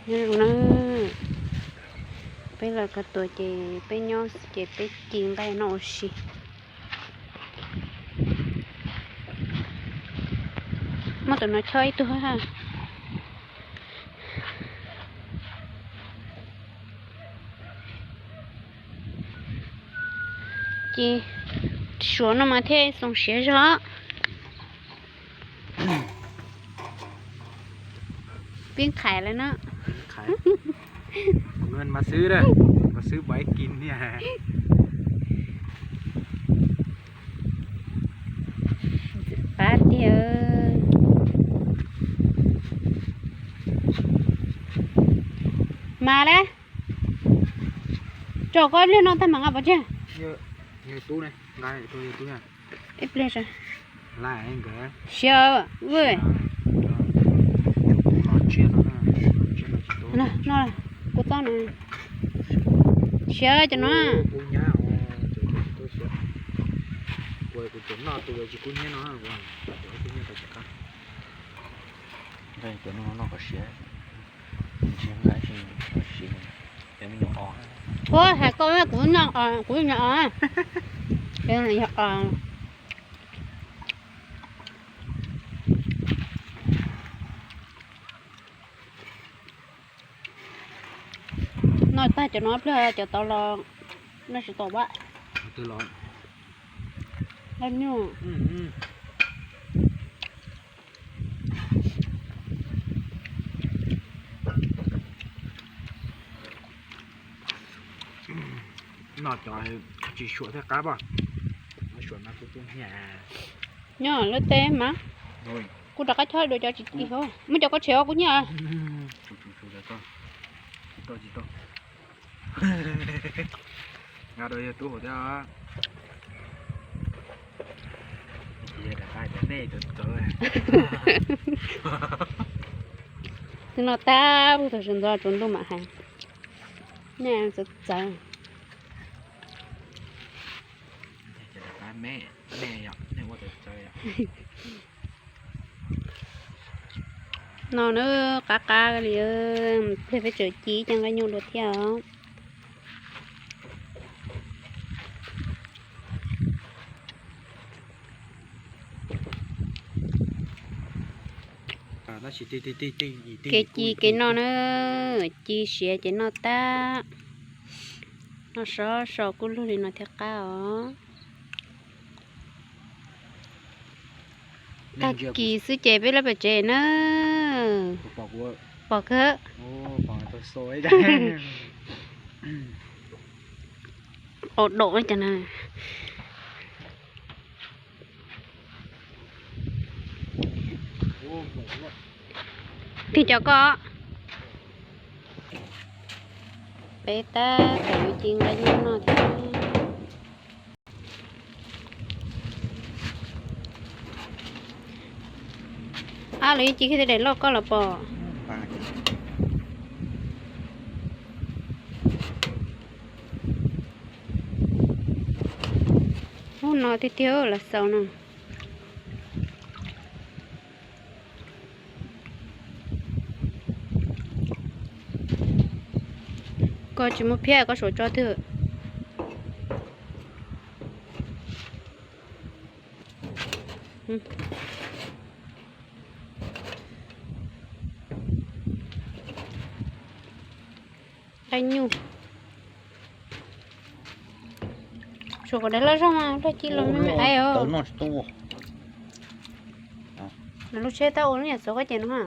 Nyob zoo na, peb lawv qhov tuam ces peb nyob ces peb ci nqaij noj ua si. Muab tus no chob ib tug ha. Ces suav no mas thiaj xoo siav zog. Pib nqhais lawm na. Mas xwb, mas xwb pais kis niag. Qab tiag. Mas la, tso koj ib pliag no tag mam nqa pov tseg. Ib pliag. Siav, no, kuv txob no. Siav cov no. Ua hais koj kuv nyob, kuv nyob os. Noj tag cov no pliag cov tod los noj tsis tau. Noj cov tsis suam thiaj qab. Nyob lub teb mas kuv rov qab chob dua cov tsis ti, muab cov koj tshem kuv nyiaj. Twb noj tag, puag thaum sawv ntxov tsaus ntuj mam hais. Nej txawv txawv. No na, qab qab li, pliag peb tseem ci cov nqaij nyuj dua thiab os. Kev ci kev noj na, ci siav ces noj tag. Noj sov so kuj luag li no thiaj qab os. Tag kis xwb ces peb lawv pem tsev na. Pom kawg. Qau dam cas na. Tig cov koj. Peb tab tom yuav ci nqaij nyuj noj thiab. Ab, lawv yeej ci kiag tej daim loj koj los pom. Ub, no tiag tiag los xaus no. Koj tsis muaj phiab koj suav tso twg. Nqaij nyuj. Suav kom daim loj zog mas loj ci los me me aiv os. Lub tsheb tab ua lub nyuam txhuv koj ces no.